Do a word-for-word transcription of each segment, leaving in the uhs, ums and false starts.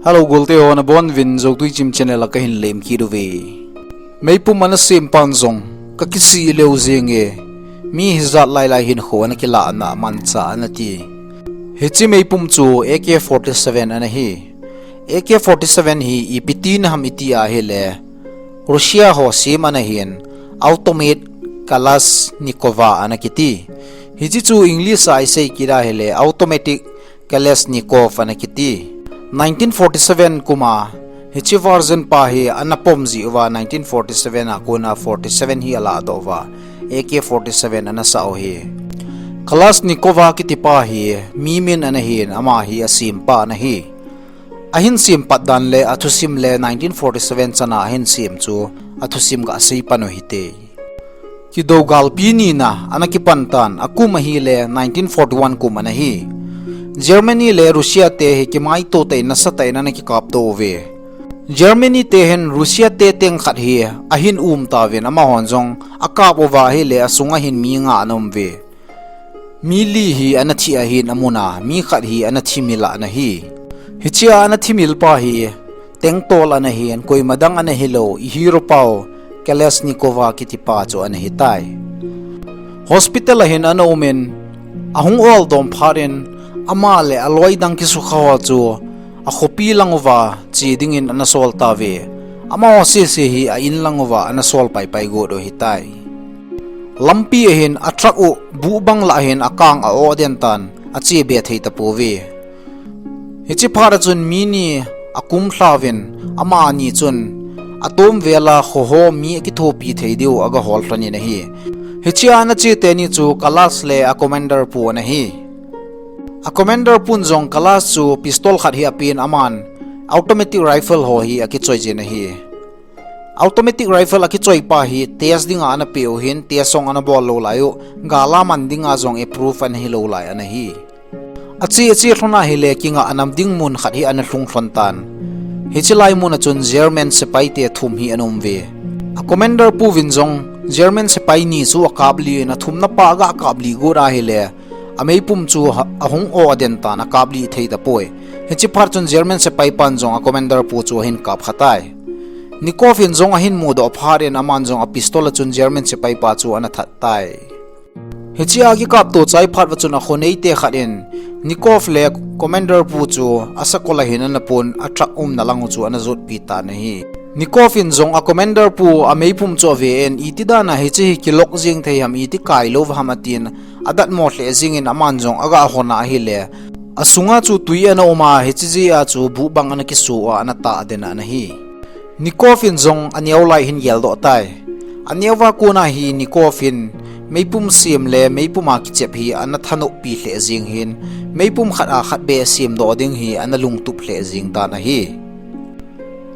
Hello, golte ho, nabonuvin Zotui Chim channel a kahin lemkit uve. Meipum ana sem pan jong kakisih leu jenge. Mi hijat lailai hinkho ana kilahna manchah ana ti. Hiche meipum chu A K forty-seven ana hi. A K forty-seven hi ipi tina ham iti ahile, Russia ho sem ana hin, Automat Kalashnikova ana kiti. Hiche chu English a isei kit ahile, Automatic Kalashnikov ana kiti. Nineteen forty-seven kum a hiche version pa hi ana pom jiuva, nineteen forty-seven a kona forty-seven hi aladoh uva, A K forty-seven ana sah u hi. Kalashnikova kiti pa hi mi min ana hin, ama hi asempa ana hi. Ahin sem pat dan le athusim le nineteen forty-seven chana ahin sem chu athusim kasei pan u hite. Kidou galpi nina ana kipan tan, akum ahile nineteen forty-one kum ana hi. Germany le Russia te hi kimaito tah in nasatah in ana kikapto uve. Germany te hin Russia te teng khat hi ahin um tauvin, amahon jong akap uva ahile asunga hin mi nga ana um uve. Mi li hi ana thi ahin, amuna mi khat hi ana thimil ana hi. Hichea ana thimil pa hi tengtol ana hin, koima dang ana hilou, i hero pau Kalashnikova kiti pa chu ana hitai. Hospital a hin ana umin, ahung oldom phat in, ama le aloi dang kisukha ho chu akhopi lang uva che dingin ana sol tauve. Amaho sese hi a in lang uva ana sol paipai got u hitai. Lampi a hin a truck u buhbang lah a hin akang a-oh den tan, ache be thei tapouve. Hiche phat a chun mi ni akum lhauvin, amani chun atom vel a khoho mi akithopi thei diu agahol lhonin ahi. Hichea ana che teni chu Kalash le a commander pu ana hi. A commander pun jong Kalash chu pistol khat hi apen, aman automatic rifle ho hi akichoi jin ahi. Automatic rifle akichoi pa hi test dinga ana peh u hin, test jong ana bol lou lai u, gal a man dinga jong approve ana hilou lai ana hi. Ache ache lhon ahile kingah a nam ding mun khat hi ana lhung lhon tan. Hiche lai mun a chun German sepai te thum hi ana um uve. A commander pu vin jong German sepai ni chu akap lih in, athumna pa aga kap lih got ahile, a meipum chu ha-, ahung oh den tan, akap lih thei tapoi. Hiche phat chun German sepai pan jong a commander pu chu ahin kap kha tai. Nikov in jong ahin mudoh phat in, aman jong a pistol a chun German sepai pa chu ana that tai. Hichea kikapto chai phat uva chun a khonei te khat in Nikov le commander pu chu a sakol a hin ana pon, a truck umna lang u chu ana jotpi tan ahi. Nikov in jong a commander pu a meipum chu ave in, iti dan a hiche hi kilock jing thei ham, iti kai lou ham atin, adatmo lheh jingin aman jong aga hon ahile, asunga chu tui ana um a, hiche jeh a chu buhbang ana kiso a, ana tah den ana hi. Nikov in jong aneo lai hin geldoh tai. Aneo a kona hi Nikov in meipum sem le meipum a kichep hi ana thanoppi lheh jing hin, meipum khat a khat beh semdoh ding hi ana lungtup lheh jing dan ahi.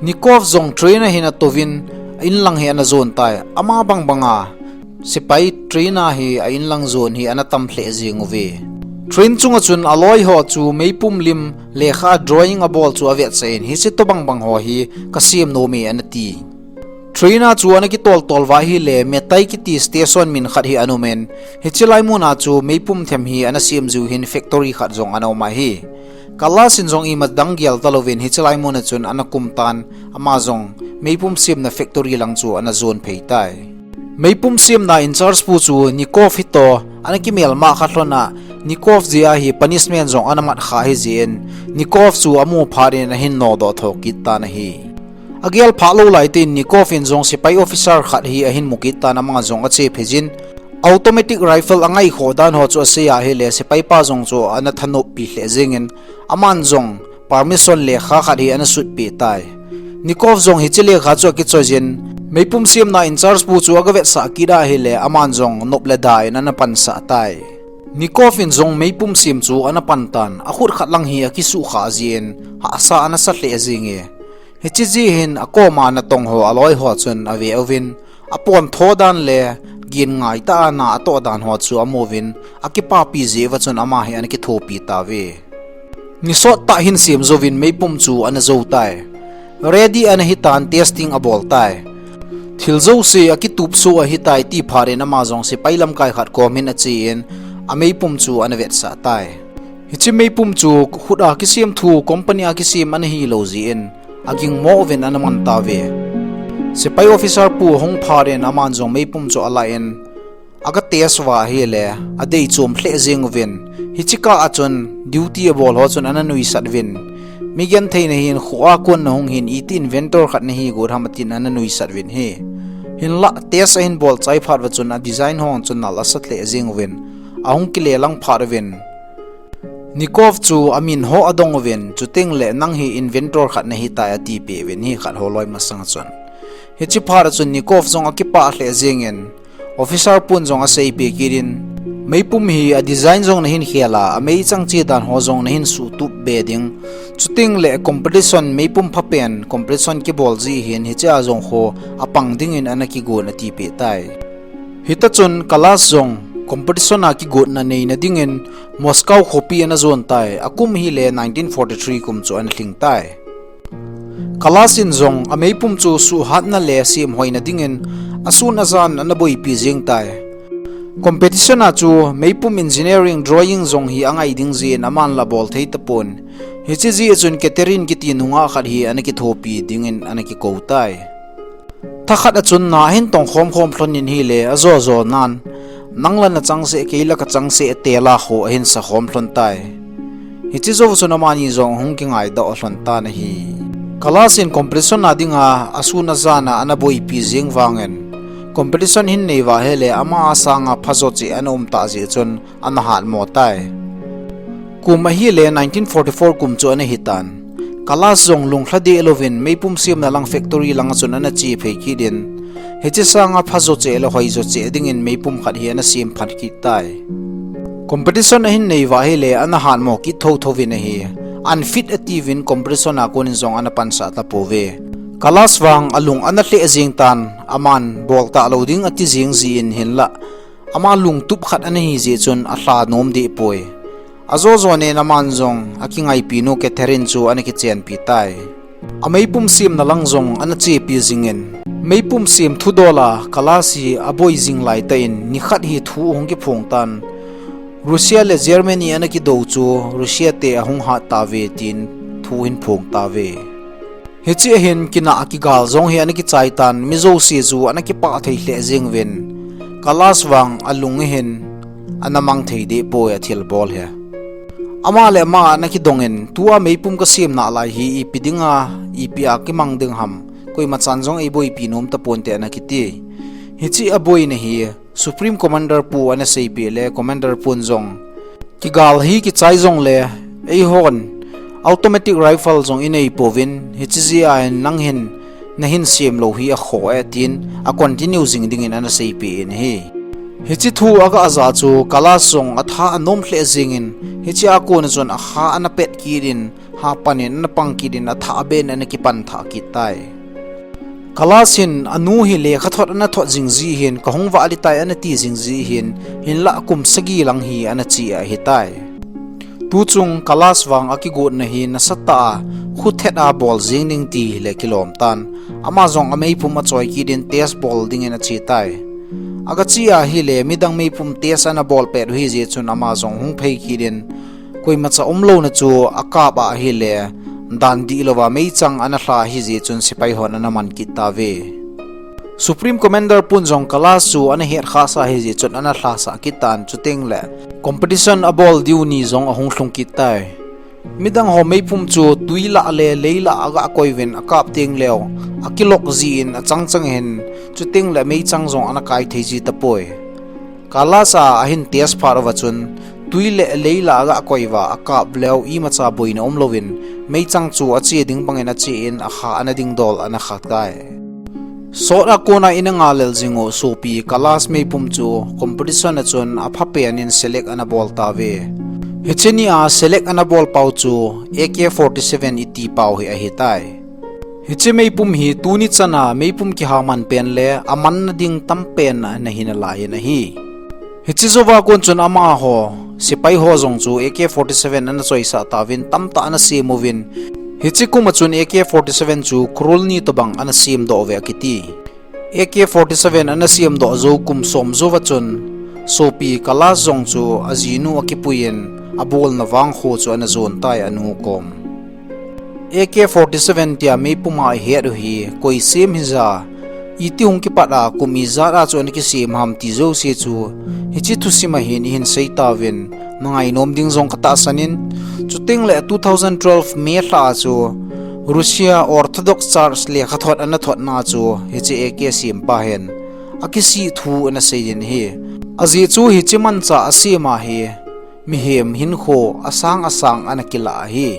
Nikov jong train a hin atouvin, a in lang hi ana jon tai. Ama bang banga sepai train a hi a in lang jon hi ana tam lheh jing uve. Train chunga chun aloi ho chu meipum lim lekha drawing abol chu avetsah in, hiche tobang bang ho hi kasem nom e ana ti. Train a chu ana kitol tol uva ahile, Metai kiti station min khat hi ana um in, hiche lai mun a chu meipum them hi ana sem jiu hin factory khat jong ana um ahi. Kalash in jong ima dang gel talouvin hiche lai mun a chun ana kum tan, ama jong meipum semna factory lang chu ana jon phei tai. Meipum semna in charge pu chu Nikov hitoh ana kimelma kha lhon a, Nikov jeh a hi punishment jong ana mat kha ahi jeh in, Nikov chu amu phat in ahin nodoh tho kit tan ahi. Agel phah lou lai tin Nikov in jong sepai officer khat hi ahin mu kit tan, ama jong ache phei jin, automatic rifle angaikhoh dan ho chu asei ahile, sepai pa jong chu ana thanoppi lheh jingin, aman jong permission lekha khat hi ana sutpeh tai. Nikov jong hiche lekha chu akichoi jin, meipum semna in charge pu chu aga vetsah kit ahile, aman jong nop le da in ana pansah tai. Nikov in jong meipum sem chu ana pan tan, akhut khat lang hi akisuh kha jin, hahsa ana sa lheh jing e. Hiche jeh hin akoma natong ho aloi ho chun ave uvin, apon tho dan le gin ngai tah a na atoh dan ho chu amu uvin, akipapi jeh uva chun ama hi ana kithopi tauve. Nisot tah hin sem jouvin meipum chu ana jou tai. Ready ana hi tan, testing abol tai. Thil jouse akitup soh ahi tai ti phat in ama jong sepai lamkai khat kom hin ache in, a meipum chu ana vetsah tai. Hiche meipum chu khut a kisem thu company a kisem ana hilou jeh in, aging mo uvin ana man tauve. Sepai officer pu hung phat in aman jong meipum chu alah in, aga test uva ahile, adei chom lheh jeng uvin. Hiche kah a chun duty abol ho chun ana nuisat uvin. Mi genthei nahin, kho a kon nahung hin, iti inventor khat nahi got ham atin ana nuisat uvin ahi. Hinlah test ahin bol chai phat uva chun a design ho chun nal asa lheh jeng uvin. Ahung kile lang phat uvin. Nikov chu amin ho adong uvin, chuteng le nang hi inventor khat nahi tai atipeh uvin ahi khat ho loi masang chun. Hiche phat a chun Nikov jong akipah lheh jeng in, officer pun jong aseipeh kit in, meipum hi a design jong nahin khel a, ameichang che dan ho jong nahin suhtup be ding. Chuteng le competition meipum phapen competition kibol jeh hin hiche a jong kho apang dingin ana kigon atipeh tai. Hita chun Kalas jong competition a kigotna neina dingin Moscow khopi ana jon tai, akum hile nineteen forty-three kum chu ana lhing tai. Kalas in jong ameipum chu suhhatna le semhoina dingin asun ajan ana boipi jeng tai. Competition a chu meipum engineering drawing jong hi angai ding jeh in aman la bol thei tapon. Hiche jeh a chun Catherine kiti nungah khat hi ana kithopi dingin ana kikou tai. Thakhat a chun na ahin tong khom khom lhon in hile ajo jo nan, nang la nachang seh, kei la kachang seh, tia la kho ahin sa khom lhon tai. Hiche jou chun amani jong hung kingai doh lhon tan ahi. Kalas in competition a dinga asun ajan a ana boipi jeng vangin, competition hin nei uva ahile ama a sanga phajo cheh ana um tah jeh chun ana hatmo tai. Kum ahile nineteen forty-four kum chu ana hitan. Kalas jong lunglha deh louvin meipum semna lang factory langa chun ana che phei kit in, hiche sanga phajo cheh le hoijo cheh dingin meipum khat hi ana sem phat kit tai. Competition ahin nei uva ahile ana hatmo kit thotho uvin ahi. Unfit atiuvin competition a konin jong ana pansah tapouve. Kalas vang alung ana lheh jeng tan, aman bol talou ding ati jeng jeh in hinlah ama lungtup khat ana hi jeh chun alha nom deh poi. Ajo jo nen aman jong akingaipi nu Catherine chu ana kichenpi tai. Ameipum semna lang jong ana chepi jingin, meipum sem thudol a Kalas hi aboi jing laitah in nikhat hi thu hung kiphong tan, Russia le Germany ana kidou chu Russia te ahung hat tauve tin thu ahin phong tauve. Hiche a hin kinah kigal jong hi ana kichai tan, mi jouse chu ana kipah thei lheh jeng uvin, Kalas vang alung ahin ana mang thei deh poi athilbol hi. Ama le ama ana kidongin, tua meipum kasem nalai hi ipi dinga, ipi a kimang ding ham, koima chan jong eiboipi nom taponte ana kiti. Hiche aboina hi Supreme Commander pu ana seipeh le Commander pun jong, kigal hi kichai jongle eihon automatic rifle jong inei pouvin, hiche jeh a hin nang hin nahin sem lou hi akhoh e tin a continue jing dingin ana seipeh in ahi. Hiche thu aga ja chu Kalas jong atha anom lheh jingin, hiche a kona chun akha ana pet kit in, hapan in ana pang kit in, atha aben ana kipan thah kit tai. Kalas hin anu hi lekhathot ana thot jing jeh hin, kahung vah ding tai ana ti jing jeh hin, hinlah kum sagi lang hi ana che ahitai. Tuchung Kalas vang akigotna hi nasatah a khuthet a bol jing ding ti le kilom tan. Ama jong ameipum achoi kit in test bol dingin ache tai. Aga che ahile midang meipum test ana bol pet u hijeh chun ama jong hung phei kit in, koimacha umlouna chu akap ahile, dan dihlouva meichang ana lha hijeh chun sepai hon ana man kit tauve. Supreme Commander pun jong Kalas chu ana hetkhahsah hijeh chun ana lhasah kit tan, chutengle competition abol diu ni jong ahung lhung kit tai. Midang ho meipum chu twi lah le lei lah aga koiuvin akap tengleu akilok jin achang chang hin, chutengle meichang jong ana kai thei ji tapoi. Kalas a ahin test phat uva chun, twi le lei lah aga koiuva akap leu imacha boina umlouvin, meichang chu ache ding bangin ache in akha ana dingdol ana kha tai. Sot a kona ina ngalel jing u sopi Kalas meipum chu competition a chun aphapen in select ana bol tauve. Hiche ni a select ana bol pau chu A K forty-seven iti pau hi ahitai. Hiche meipum hi tuni chana meipum kiha man pen le amanna ding tampen ana hinalai in ahi. Hiche jouva kon chun amaho sepai ho jong chu A K forty-seven ana choisah tauvin, tamtah ana sem uvin. Hiche kum a chun A K forty-seven chu crore ni tobang ana semdoh uve akiti. A K forty-seven ana semdoh jou kum som jouva chun Sopi Kailash jong chu ajinu akipuiyin abolna vangkho chu ana jon tai anu kom. A K forty-seven tia meipuma ihet u hi koi sem hija, iti hung kipat a kum ijat a chu ana kisem ham ti jouse chu hiche thusim a hin ihin sei tauvin, nangainom ding jong katahsan in, chuteng le two thousand twelve May lha a chu Russia Orthodox Church lekhathot ana thotna chu hiche A K sempa hin akisih thu ana seiyin ahi. Ajeh chu hiche manchah asem a hi mihem hinkho asang asang ana kilah ahi.